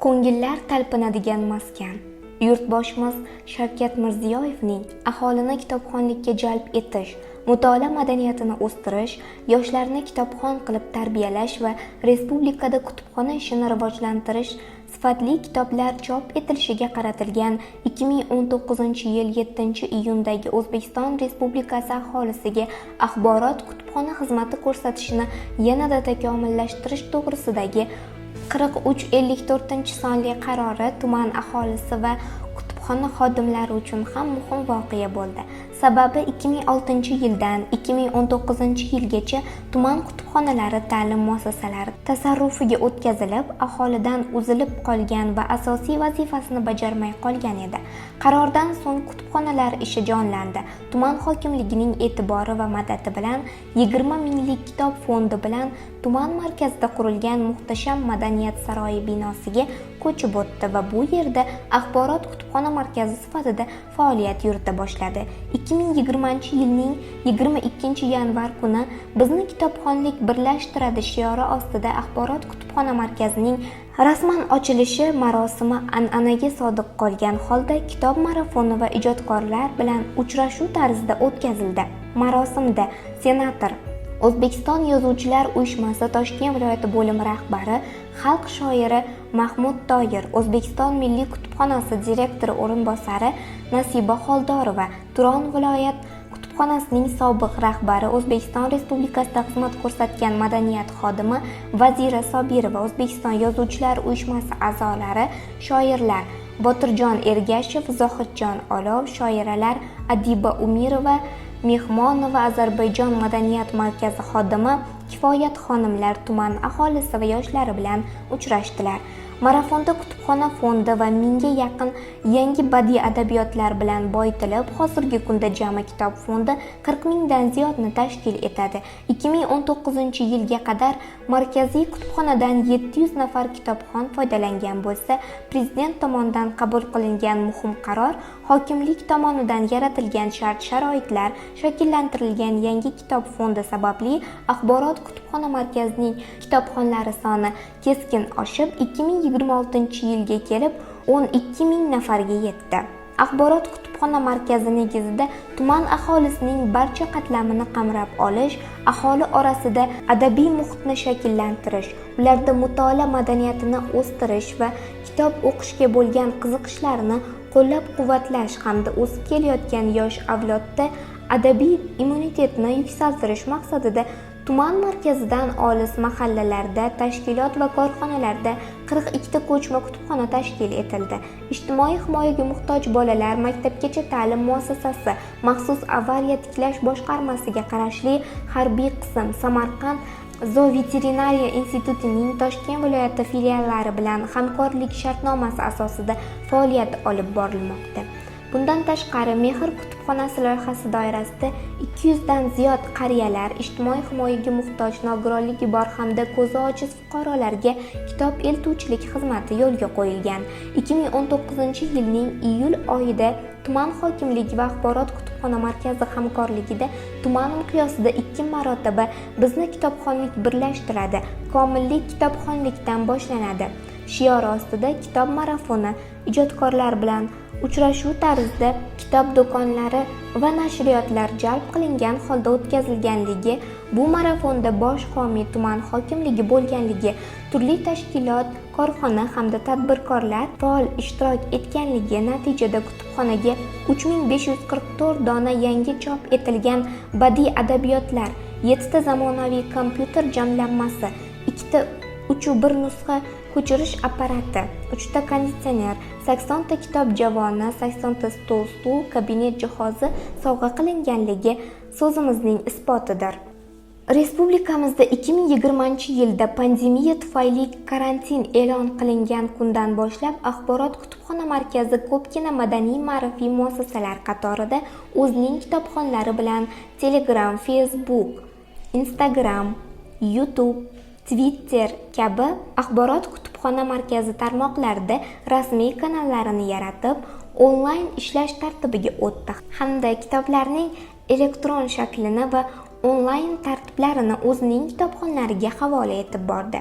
Ko'ngillar talpinadigan maskan. Yurtboshimiz Shavkat Mirziyoyevning aholini kitobxonlikka jalb etish, mutolaa madaniyatini o'stirish, yoshlarni kitobxon qilib tarbiyalash va respublikada kutubxona ishini rivojlantirish, sifatli kitoblar chop etilishiga qaratilgan 2019-yil 7-iyundagi O'zbekiston Respublikasi aholisiga axborot kutubxona xizmati ko'rsatishni yanada takomillashtirish to'g'risidagi 4354-sonli qarori tuman aholisi va kutubxona xodimlari uchun ham muhim voqea bo'ldi. Sababi 2006-yildan 2019-yilgacha tuman kutubxonalari ta'lim muassasalari tasarrufiga o'tkazilib, aholidan uzilib qolgan va asosiy vazifasini bajarmay qolgan edi. Qarordan so'ng kutubxonalar ishi jonlandi. Tuman hokimligining e'tibori va madadi bilan 20 minglik kitob fondi bilan tuman markazida qurilgan muhtasham madaniyat saroyi binosiga ko'chib o'tdi va bu yerda axborot kutubxona markazi sifatida faoliyat yurita boshladi. 2020-yilning 22-yanvar kuni "Bizni kitobxonlik birlashtiradi" shiori ostida axborot kutubxona markazining rasman ochilishi marosimi an'anaga sodiq qolgan holda kitob marafoni va ijodkorlar bilan uchrashuv tarzida o'tkazildi. Marosimda senator, O'zbekiston Yozuvchilar uyushmasi Toshkent viloyati bo'limi rahbari, xalq shoiri Mahmud Toyir, O'zbekiston Milliy kutubxonasi direktori o'rinbosari Nasiba Xoldorova, Turon viloyat kutubxonasining sobiq rahbari, O'zbekiston Respublikasida xizmat ko'rsatgan madaniyat xodimi Vazira Sobirova, O'zbekiston Yozuvchilar uyushmasi a'zolari, shoirlar Botirjon Ergashev, Zohidjon Olov, shoiralar Adiba Umirova, Mehmonova, Ozarbayjon madaniyat markazi xodimi Kifoyat xonimlar tuman aholisi va yoshlari bilan uchrashdilar. Marafonda kutubxona fondi va mingga yaqin yangi badiiy adabiyotlar bilan boyitilib, hozirgi kunda jami kitob fondi 40 mingdan ziyodni tashkil etadi. 2019-yilga qadar markaziy kutubxonadan 700 nafar kitobxon foydalangan bo'lsa, prezident tomonidan qabul qilingan muhim qaror, hokimlik tomonidan yaratilgan shart-sharoitlar, shakllantirilgan yangi kitob fondi sababli axborot kutubxona markazining kitobxonlari soni keskin oshib, 2026-yilga kelib 12 ming nafarga yetdi. Axborot kutubxona markazi negizida tuman aholisining barcha qatlamini qamrab olish, aholi orasida adabiy muhitni shakllantirish, ularda mutolaa madaniyatini o'stirish va kitob o'qishga bo'lgan qiziqishlarini qo'llab-quvvatlash hamda o'sib kelayotgan yosh avlodda adabiy immunitetni yuksaltirish maqsadida tuman markazidan olis mahallalarda, tashkilot va korxonalarda 42 ta ko'chma kutubxona tashkil etildi. Ijtimoiy himoyaga muhtoj bolalar maktabgacha ta'lim muassasasi, maxsus avariya tiklash boshqarmasiga qarashli harbiy qism, Samarqand zooveterinariya institutining Toshkent viloyati filiallari bilan hamkorlik shartnomasi asosida faoliyat olib borilmoqda. Bundan tashqari, Mehr kutubxonasi loyihasi doirasida 200 dan ziyod qariyalar, ijtimoiy himoyaga muhtoj, nogironligi bor hamda ko'zi ojiz fuqarolarga kitob eltuvchilik xizmati yo'lga qo'yilgan. 2019-yilning iyul oyida tuman hokimligi va axborot kutubxona markazi hamkorligida tuman miqyosida ikki marotaba "Bizni kitobxonlik birlashtiradi, komillik kitobxonlikdan boshlanadi" shiori ostida kitob marafoni, ijodkorlar bilan uchrashuv tarzida kitob do'konlari va nashriyotlar jalb qilingan holda o'tkazilganligi, bu marafonda bosh homiy tuman hokimligi bo'lganligi, turli tashkilot, korxona hamda tadbirkorlar faol ishtirok etganligi natijada kutubxonaga 3544 dona yangi chop etilgan badiiy adabiyotlar, yettita zamonaviy kompyuter jamlanmasi, ikkita uchu bir nusxa ko'chirish apparati, uchta konditsioner, 80 ta kitob javoni, 80 ta stol, stul, kabinet jihozi sovg'a qilinganligi so'zimizning isbotidir. Respublikamizda 2020-yilda pandemiya tufayli karantin e'lon qilingan kundan boshlab axborot kutubxona markazi ko'pgina madaniy ma'rifiy muassasalar qatorida o'zining kitobxonlari bilan Telegram, Facebook, Instagram, YouTube, Twitter kabi axborot kutubxona markazi tarmoqlarida rasmiy kanallarini yaratib, onlayn ishlash tartibiga o'tdi hamda kitoblarning elektron shaklini va onlayn tartiblarini o'zining kitobxonlariga havola etib bordi.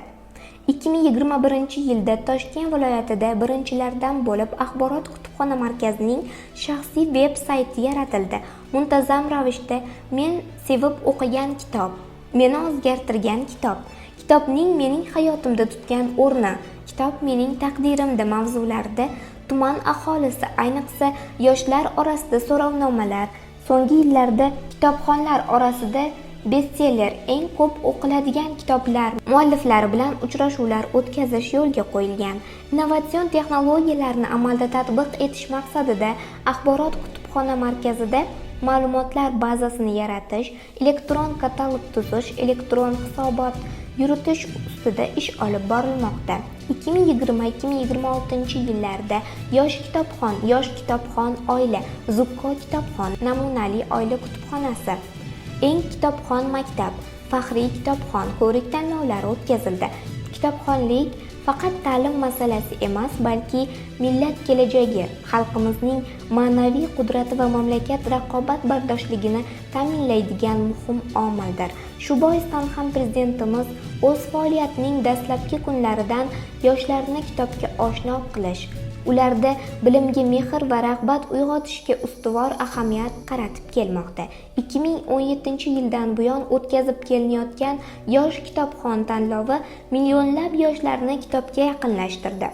2021-yilda Toshkent viloyatida birinchilardan bo'lib axborot kutubxona markazining shaxsiy veb sayti yaratildi. Muntazam ravishda "Men sevib o'qigan kitob", "Meni o'zgartirgan kitob", "Kitobning mening hayotimda tutgan o'rni", "Kitob mening taqdirimda" mavzularida tuman aholisi, ayniqsa yoshlar orasida so'rovnomalar, so'nggi yillarda kitobxonlar orasida bestseller, eng ko'p o'qiladigan kitoblar mualliflari bilan uchrashuvlar o'tkazish yo'lga qo'yilgan. Innovatsion texnologiyalarni amalda tatbiq etish maqsadida axborot kutubxona markazida ma'lumotlar bazasini yaratish, elektron katalog tuzish, elektron hisobot yuritish ustida ish olib borilmoqda. 2020-2026 yillarda "Yosh kitobxon", "Yosh kitobxon oila", "Zukko kitobxon", "Namunali oila kutubxonasi", "Eng kitobxon maktab", "Faxriy kitobxon" ko'rik tanlovlari o'tkazildi. Kitobxonlik faqat ta'lim masalasi emas, balki millat kelajagi, xalqimizning ma'naviy qudrati va mamlakat raqobatbardoshligini ta'minlaydigan muhim omildir. Shu boisdan ham Prezidentimiz o'z faoliyatining dastlabki kunlaridan yoshlarni kitobga oshno qilish, ularda bilimga mehr va rag'bat uyg'otishga ustuvor ahamiyat qaratib kelmoqda. 2017-yildan buyon o'tkazib kelinayotgan "Yosh kitobxon" tanlovi millionlab yoshlarni kitobga yaqinlashtirdi.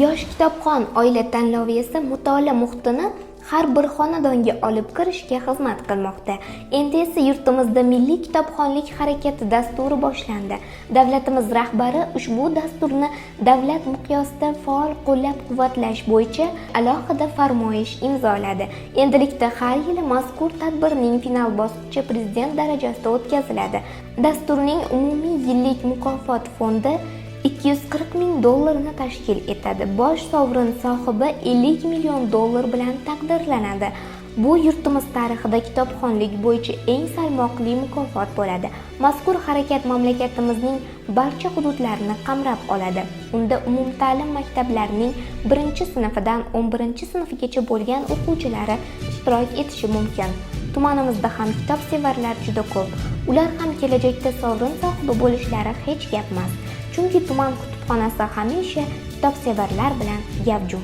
"Yosh kitobxon oila" tanlovi esa mutolaa muhitini har bir xonadonga olib kirishga xizmat qilmoqda. Endi esa yurtimizda milliy kitobxonlik harakati dasturi boshlandi. Davlatimiz rahbari ushbu dasturni davlat miqyosida faol qo'llab-quvvatlash bo'yicha alohida farmoyish imzoladi. Endilikda har yili mazkur tadbirning final bosqichi prezident darajasida o'tkaziladi. Dasturning umumiy yillik mukofot fondi 240 ming dollarni tashkil etadi. Bosh sovrin sohibi 50 million dollar bilan taqdirlanadi. Bu yurtimiz tarixida kitobxonlik bo'yicha eng salmoqli mukofot bo'ladi. Mazkur harakat mamlakatimizning barcha hududlarini qamrab oladi. Unda umumta'lim maktablarining birinchi sinfidan 11-sinfgacha bo'lgan o'quvchilari ishtirok etishi mumkin. Tumanimizda ham kitobsevarlar juda ko'p. Ular ham kelajakda sovrin sohibi bo'lishlari hech gapmas. Chunki tuman kutubxonasi hamisha kitobsevarlar bilan gavjum.